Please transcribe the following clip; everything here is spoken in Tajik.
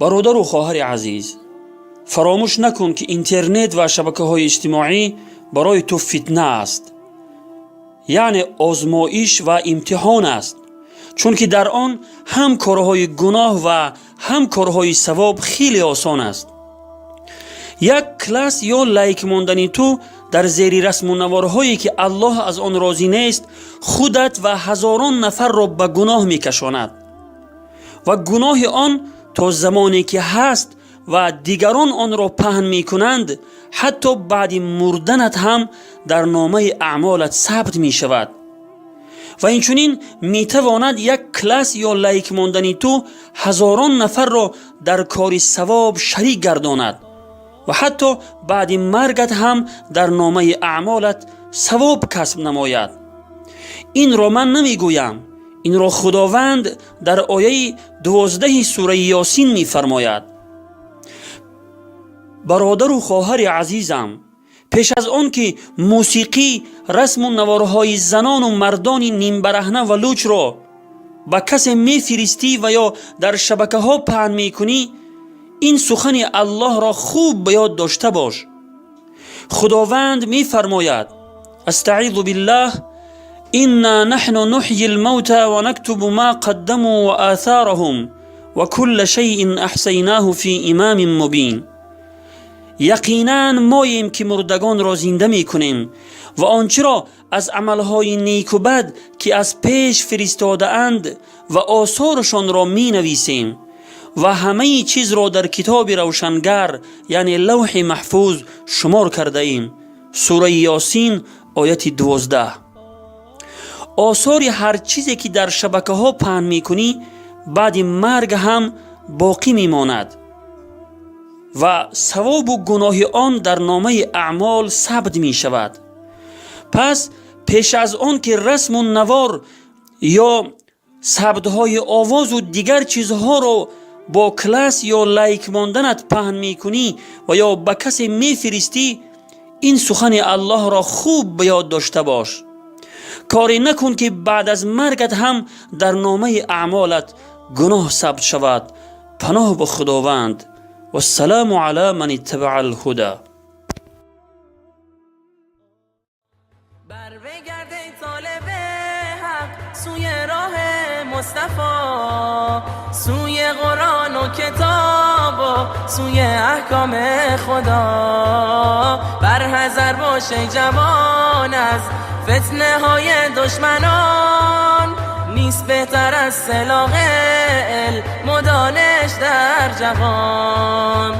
Бародару хоҳари азиз, фаромӯш накун, ки интернет ва шабакаҳои иҷтимоӣ барои ту фитна аст, яъне озмоиш ва имтиҳон аст, чунки дар он ҳам корҳои гуноҳ ва ҳам корҳои савоб хеле осон аст. Як класс ё лайк мондани ту дар зери расму наворҳое, ки Аллоҳ аз он розӣ нест, худат ва ҳазорон нафарро ба гуноҳ мекашонад ва гуноҳи он то замоне ки ҳаст ва дигарон онро паҳн мекунанд, ҳатто баъди мурданат ҳам дар номаи аъмолат сабт мешавад. Ва инчунин метавонад як класс ё лайк мондани ту ҳазорон нафарро дар кори савоб шарик гардонад ва ҳатто баъди маргат ҳам дар номаи аъмолат савоб касб намояд. Инро ман намегӯям, инро Худованд дар ояи 12-и сураи Ёсин мефармояд. Бародару хоҳари азизам, пеш аз он ки мусиқӣ, расму наворҳои занону мардони нимбараҳна ва лучро ба касе мефиристӣ ва ё дар шабакаҳо паҳн мекунӣ, ин сухани Аллоҳро хуб ба ёд дошта бош. Худованд мефармояд: أستعيذ بالله، إنا نحن نحيي الموتى ونكتب ما قدموا وآثارهم وكل شيء أحصيناه في إمام مبين. Яқинан, моем, ки мурдагонро зинда мекунем ва он чиро аз амалҳои неку бад, ки аз пеш фиристодаанд, ва осорашонро менависем ва ҳамаи чизро дар китоби равшангар, яъне Лавҳи Маҳфуз, шумор кардаем. Сураи Ёсин, ояти 12. Осори ҳар чизе, ки дар шабакаҳо паҳн мекунӣ, баъди марг ҳам боқӣ мемонад ва савобу гуноҳи он дар номаи аъмол сабт мешавад. Пас пеш аз он ки расму навор ё сабтҳои овозу дигар чизҳоро бо класс ё лайк монданат паҳн мекунӣ ва ё ба касе мефиристӣ, ин сухани Аллоҳро хуб ба ёд дошта бош. Коре накун, ки баъд аз маргат ҳам дар номаи аъмолат гуноҳ сабт шавад. Паноҳ ба Худованд. والسلام على من اتبع الهدى. بر بگرد ای طالب حق سوی راه مصطفی، سوی قرآن و کتاب و سوی احکام خدا. بر حذر باش ای جوان از فتنه های دشمنان، نیست بهتر از سلاح علم و دانش در جهان.